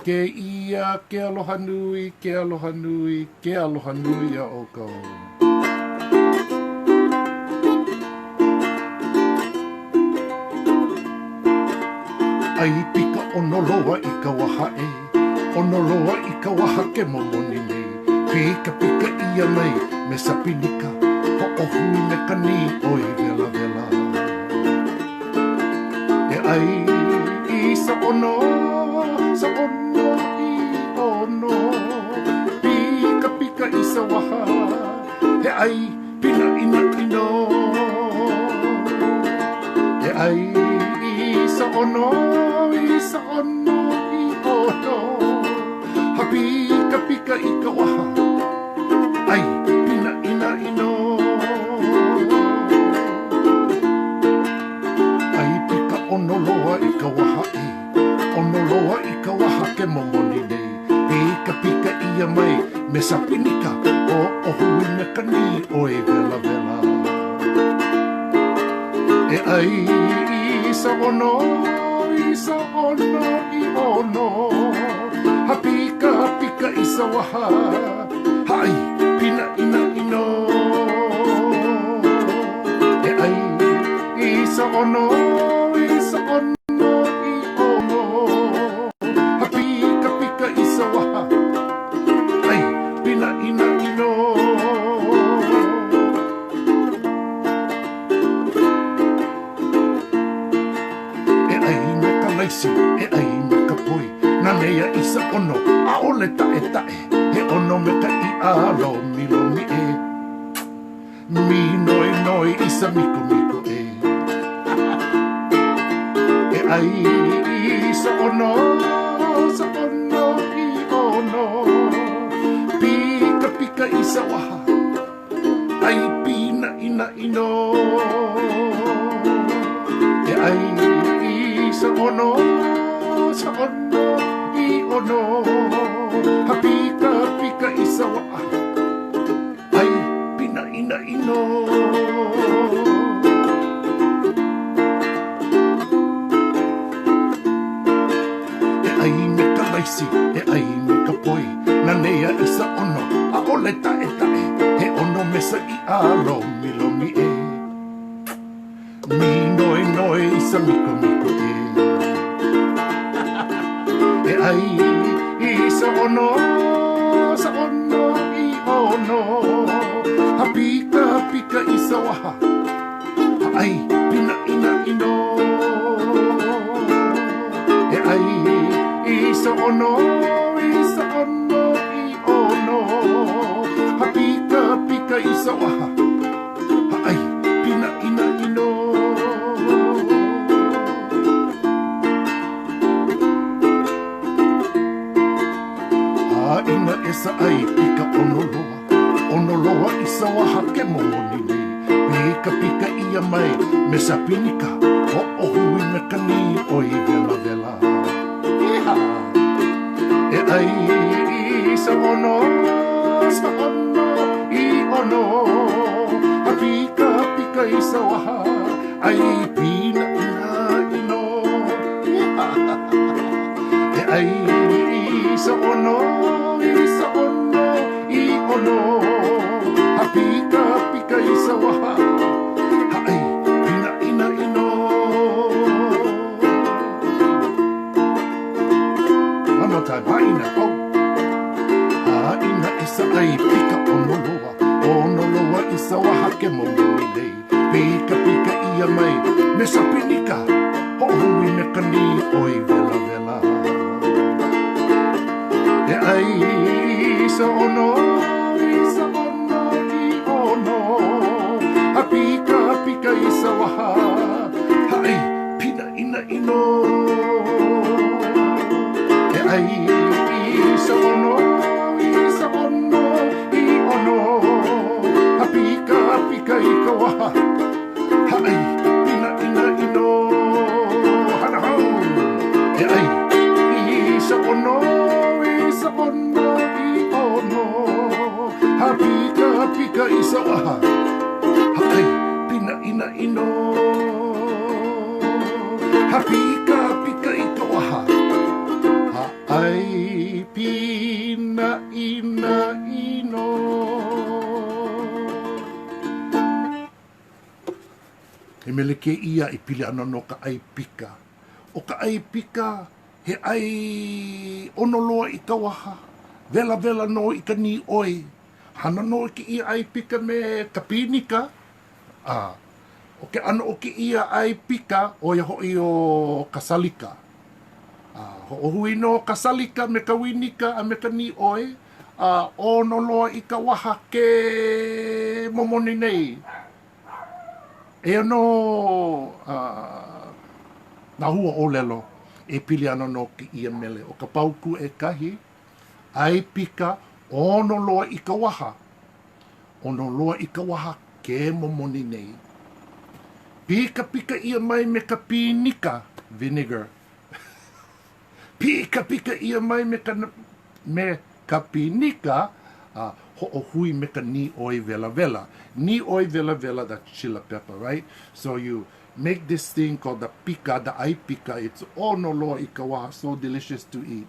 Kēia ke aloha nui, ke aloha nui, ke aloha nui iā ʻoukou. ʻAi pika ʻono loa i ka waha e, ʻono loa i ka waha ke momoni nei. Pika pika ʻia mai me sapinika, hoʻohui me ka nī ʻoi welawela. E ʻai i sa ʻono, sa ʻono i ʻono. Pika pika i sa waha, he ʻai pinaʻinaʻino. E ʻai i sa ʻono, i sa ʻono i ʻono. Hapika pika i ka waha, ʻai pinaʻinaʻino. ʻAi pika ʻono loa i ka waha e, ʻono loa i ka waha ke momoni nei. Pika pika ʻia mai me sapinika, hoʻohui me ka nī ʻoi welawela. E ʻai i sa ʻono, i sa ʻono i ʻono. Hapika pika i sa waha, haʻai pinaʻinaʻino. E ʻai i sa ʻono, i sa ʻono i ʻono. Hapika pika i sa waha, ʻai pinaʻinaʻino. E ʻai me ka laisi, e ʻai me ka poi, nanea i sa ʻono, ʻaʻole taʻetaʻe, he ʻono me ka iʻa lomilomi e. Mīnoinoi i sa mikomiko e. E ʻai i sa ʻono, sa ʻono i ʻono. Pika pika i sa waha, ʻai pīnaʻinaʻino. E ʻai i sa ʻono, sa ʻono i ʻono. Hapika pika i sa waha, ʻai pīnaʻinaʻino. E ʻai me ka laisi, e ʻai me ka poi, nanea i sa ʻono, ʻaʻole taʻetaʻe, he ʻono me sa iʻa lomilomi e. Mīnoinoi i sa mikomiko e. E ʻai i sa ʻono, sa ʻono i ʻono. Hapika pika i sa waha, ʻai pinaʻinaʻino. E ʻai i sa ʻono, i sa ʻono i ʻono. Hapika pika i sa waha, ʻai pinaʻinaʻino. ʻĀina e sa ʻai pika ʻono loa, ʻono loa i sa waha ke momoni nei. Pika pika ʻia mai me sapinika, hoʻohui me ka nī ʻoi welawela. Iha! E ʻai i sa ʻono, sa ʻono i ʻono. Hapika pika i sa waha, ʻai pīnaʻinaʻino. Iha! E ʻai i sa ʻono, i sa ʻono i ʻono. Hapika pika i sa waha, haʻai pīnaʻinaʻino. One more time, hāʻina, oh. Hāʻina e sa ʻai pika ʻono loa, ʻono loa i sa waha ke momoni nei. Pika pika ʻia mai me sapinika, hoʻohui me ka nī ʻoi welawela. E ʻai i sa ʻono, i sa ʻono i ʻono. Hapika pika i sa waha, haʻai pīnaʻinaʻino. E ʻai i sa ʻono, i sa ʻono i ʻono. Hapika pika i ka waha, haʻai pīnaʻinaʻino. Hana hou! E ʻai i sa ʻono, i sa ʻono i ʻono. Hapika pika i sa waha, haʻai pīnaʻinaʻino. Hapika pika i ka waha, haʻai. ʻai pīnaʻinaʻi nō. He mele kēia e pili ana no ka ʻai pika. ʻO ka ʻai pika, he ʻai ʻono loa i ka waha, welawela nō i ka nīʻoi. Hana nō i kēia ʻai pika me ka pīnika, a ʻo ke ʻano o kēia ʻai pika, ʻo ia hoʻi ʻo ka salika. A hoʻohui nō ka salika me ka winika a me ka nīʻoi, a ʻono loa i ka waha ke momoni nei. Eia nō nā hua ʻōlelo e pili ana no kēia mele. ʻO ka paukū ʻekahi, ʻai pika, ʻono loa i ka waha. ʻOno loa i ka waha ke momoni nei. Pikapika ʻia mai me ka pīnika, vinegar. Pikapika ʻia mai me ka, me ka pīnika, a hoʻohui me ka nīʻoi welawela. Nīʻoi welawela, that's chila pepper, right? So you make this thing called the pika, the ʻai pika, it's ʻono loa i ka waha, so delicious to eat.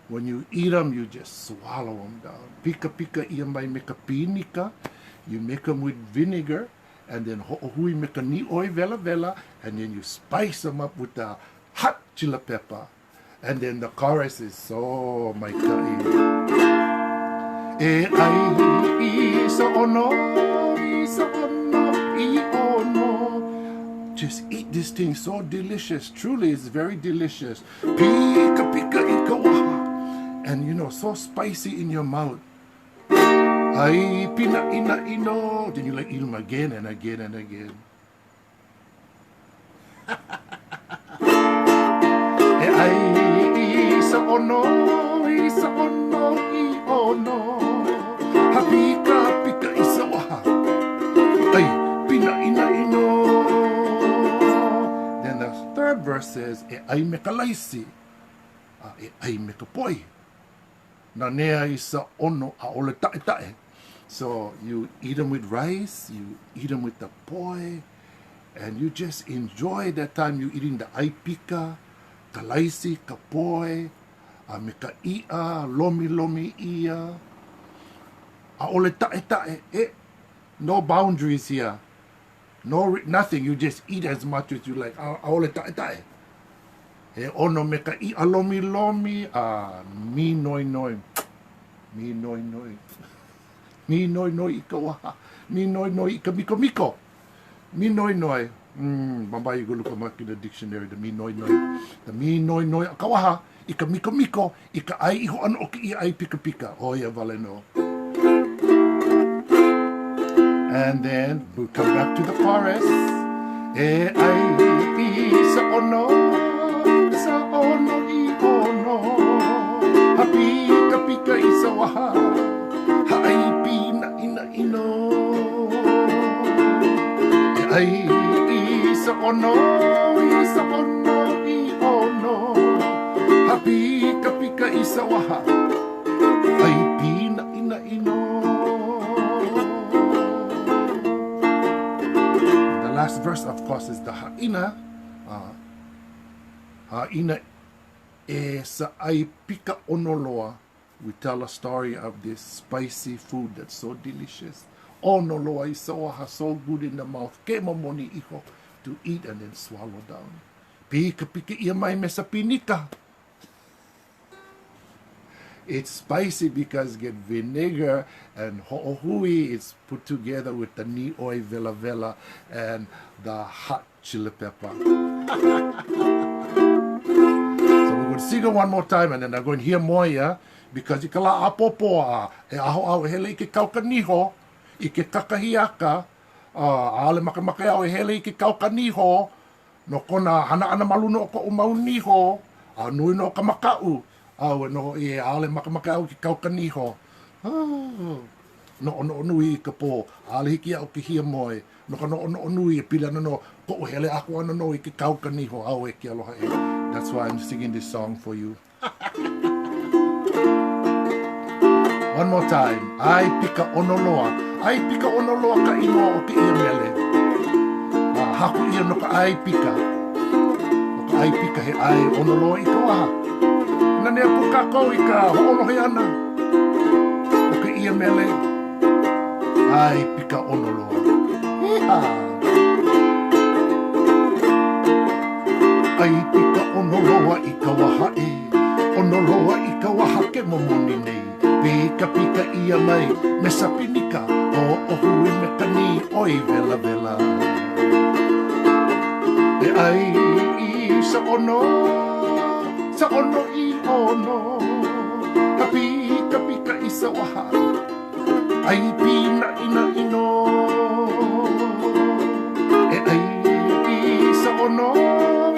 When you eat them, you just swallow them down. Pikapika ʻia mai me ka pīnika, you make them with vinegar, and then hoʻohui me ka nīʻoi welawela, and then you spice them up with the hot chila pepper. And then the chorus is so maikaʻi. E ʻai i sa ʻono, i sa ʻono, i ʻono. Just eat this thing, so delicious. Truly, it's very delicious. Pika pika i ka waha. And you know, so spicy in your mouth. ʻAi pīnaʻinaʻi nō. Then you like eat them again and again and again. E ʻai i sa ʻono, i sa ʻono, i ʻono. Hapika, pika i sa waha. ʻAi pīnaʻinaʻi nō. Then the third verse says, e ʻai me ka laisi, a e ʻai me ka poi. Nanea i sa ʻono, ʻaʻole taʻetaʻe. So you eat them with rice, you eat them with the poi, and you just enjoy that time you eating the ʻai pika, ka laisi, ka poi, a me ka iʻa, lomilomi ʻia. ʻAʻole taʻetaʻe, eh, no boundaries here. No, nothing, you just eat as much as you like. ʻAʻole taʻetaʻe. He ʻono me ka iʻa lomilomi a mīnoinoi. Mīnoinoi. Mīnoinoi i ka waha. Mīnoinoi i ka mikomiko. Mīnoinoi. Mm, bye you go look them up in the dictionary, the mīnoinoi. The mīnoinoi o ka waha i ka mikomiko i ka ʻai iho ʻana o kēia ʻai pikapika. ʻO ia wale nō. And then we come back to the chorus. E ʻai i sa ʻono, sa ʻono i ʻono. Hapikapika i sa waha, haʻai pīnaʻinaʻi nō. E ʻai i sa ʻono, i sa ʻono i ʻono. Hapikapika i sa waha, ʻai pīnaʻinaʻi nō. The last verse, of course, is the hāʻina. Uh, hāʻina e sa ʻai pika ʻono loa. We tell a story of this spicy food that's so delicious. ʻOno loa i sa waha, so good in the mouth. Ke momoni iho to eat and then swallow down. Pikapika ʻia mai me sa pinika. It's spicy because get vinegar and hoʻohui, it's put together with the nīʻoi welawela and the hot chili pepper. so we're going to sing it one more time and then I'm going to hear more, yeah? Because i ka lā ʻapōpō a e aho au e hele i ke kauka niho, i ke kakahiaka, uh, ʻaʻole makemake au e hele i ke kauka niho, No kona hana ʻana ma luna o koʻu mau niho, a nui nō ka makaʻu, ʻAue nō hoʻi e ʻaʻole makemake au i ke kauka niho. Noʻonoʻo nui i ka pō, ʻaʻole hiki iaʻu ke hiamoe, no ka noʻonoʻo nui e pili ana no koʻu hele aku ʻana nō i ke kauka niho. ʻAue ke aloha ē. That's why I'm singing this song for you. One more time. ʻAi pika ʻono loa. ʻAi pika ʻono loa ka inoa o kēia mele. A haku ʻia no ka ʻai pika. ʻO ka ʻai pika he ʻai ʻono loa i ka waha. Nanea pū kākou i ka hoʻolohe ʻana o kēia mele. ʻAi pika ʻono loa. Hīhā! ʻAi pika ʻono loa i ka waha ē, ʻono loa i ka waha ke momoni nei. Pika pika ʻia mai me sapinika, hoʻohui me ka nī ʻoi welawela. E ʻai i sa ʻono, sa ʻono i ʻono, ka pika pika i sa waha, ʻai pīnaʻinaʻi nō. E ʻai i sa ʻono,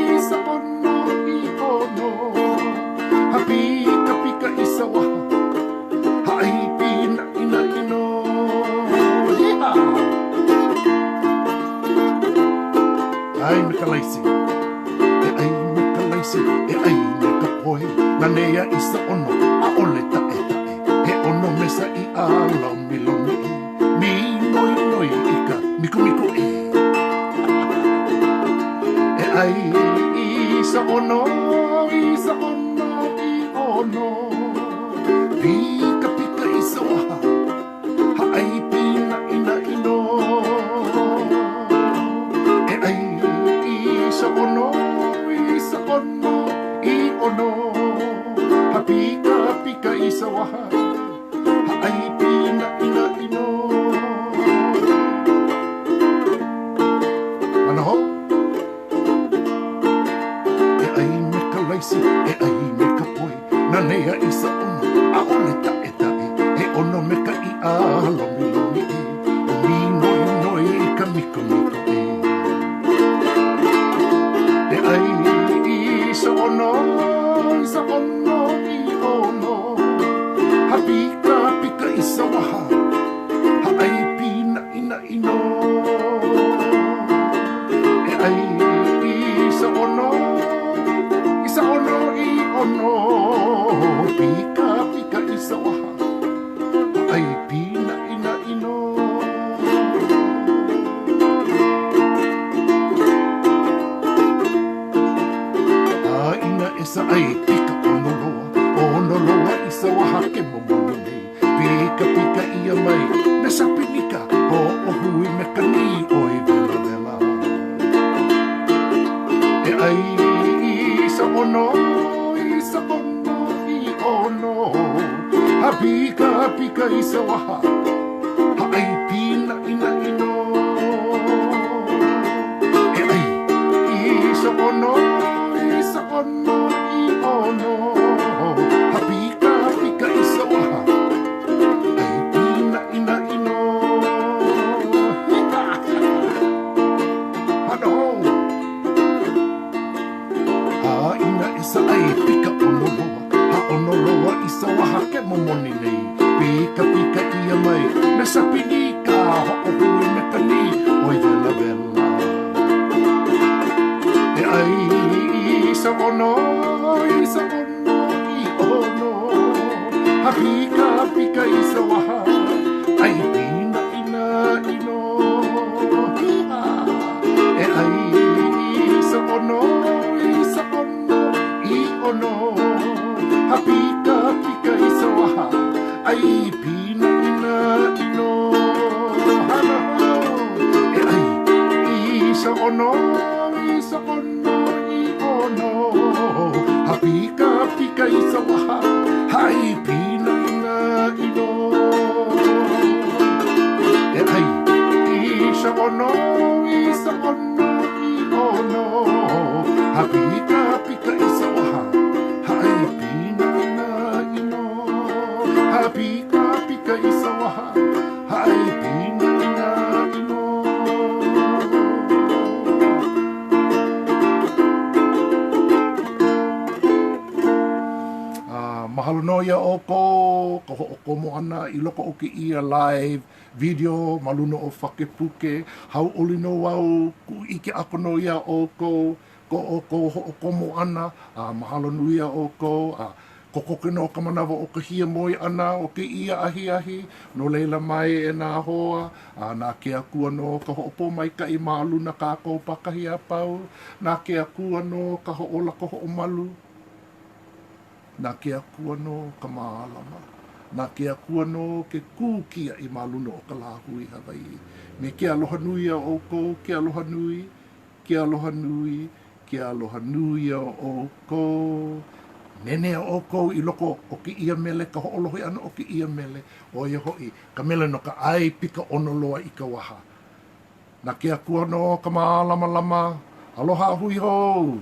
i sa ʻono i ʻono, ka pika pika i sa waha, ʻai pīnaʻinaʻi nō. Yeehaw! ʻAi me ka laisi. E ʻai me ka laisi, e ʻai me ka poi, nanea i sa ʻono, ʻaʻole taʻetaʻe. He ʻono me sa iʻa lomilomi ē, mīnoinoi i ka mikomiko ē. E ʻai i sa ʻono, i sa ʻono, i ʻono, pikapika i sa waha, ʻai pīnaʻinaʻi nō. E ʻai i sa ʻono, i sa ʻono, i ʻono, ha pika pika i sa waha, ʻai pīnaʻinaʻi nō. Hana hou. E ʻai me ka laisi, e ʻai me ka poi, nanea i sa ʻono, ʻaʻole taʻetaʻe, he ʻono me ka iʻa lomilomi ē, mīnoinoi i ka mikomiko ē. E ʻai i sa ʻono, i sa ʻono, i ʻono, ha pika pika i sa waha, ha ʻai pīnaʻinaʻi nō. E ʻai i sa ʻono, i sa ʻono, i ʻono, pika pika i sa waha, ʻai pīnaʻinaʻi nō. ʻĀina e sa ʻai pika ʻono loa, ʻono loa i sa waha ke momoni nei. Pika pika ʻia mai me sapinika, hoʻohui me ka nī ʻoi welawela. E ʻai i sa ʻono, i sa ʻono, i ʻono, ha pika pika i sa waha, ha ʻai pīnaʻinaʻi nō. E ʻai i sa ʻono, i sa ʻono, i ʻono, ha pika pika i sa waha, ʻai pīnaʻinaʻi nō. Hana hou. ʻĀina e sa ʻai pika ʻono loa, ha ʻono loa i sa waha ke momoni nei. Pika pika ʻia mai me sapinika, hoʻohui me ka nī ʻoi welawela. E ʻai i sa ʻono, i sa ʻono, i ʻono, ha pika pika i sa waha, ʻai pīnaʻinaʻi nō. Hīhā! E ʻai i sa ʻono, i sa ʻono, i ʻono, ha pika pika i sa waha, ʻai pīnaʻinaʻi nō. Hana hou! E ʻai i sa ʻono, i sa ʻono, i ʻono, ha pika pika i sa waha, ʻai pīnaʻinaʻi nō. E ʻai i sa ʻono, i sa ʻono, i ʻono, ha pika pika i sa waha, ʻai pīnaʻinaʻi nō. Ha pika pika i sa waha, ʻai pīnaʻinaʻi nō. A mahalo nō iā ʻoukou ka hoʻokomo ʻana i loko o kēia live video ma luna o Fakepuke. Hauʻoli nō au, kuʻuʻike aku nō iā ʻoukou ko ʻoukou hoʻokomo ʻana, a mahalo nui iā ʻoukou. A kokoke nō ka manawa o ka hiamoe ʻana o kēia ahiahi, no laila mai e nā hoa, a na ke Akua nō ka hoʻopōmaikaʻi ma luna kākou pākahi a pau, na ke Akua nō ka hoʻōla ka hoʻomalu. Na ke Akua nō ka mālama. Na ke Akua nō ke kū kiaʻi ma luna o ka lāhui Hawaiʻi. Me ke aloha nui iā ʻoukou, ke aloha nui, ke aloha nui, ke aloha nui iā ʻoukou. Nenea ʻoukou i loko o kēia mele, ka hoʻolohe ʻana o kēia mele, ʻo ia hoʻi ka mele no ka ʻai pika ʻono loa i ka waha. Na ke Akua nō ka mālamalama. Aloha a hui hou!